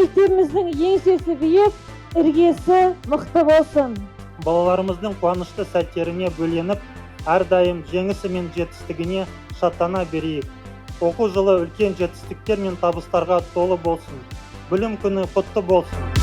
Мектебіміздің еңсесі биік, іргесі мықты болсын. Балаларымыздың қуанышты сәттеріне бөленіп, әрдайым жеңісі мен жетістігіне шаттана берейік. Оқу жылы үлкен жетістіктер мен табыстарға толы болсын. Білім күні құтты болсын!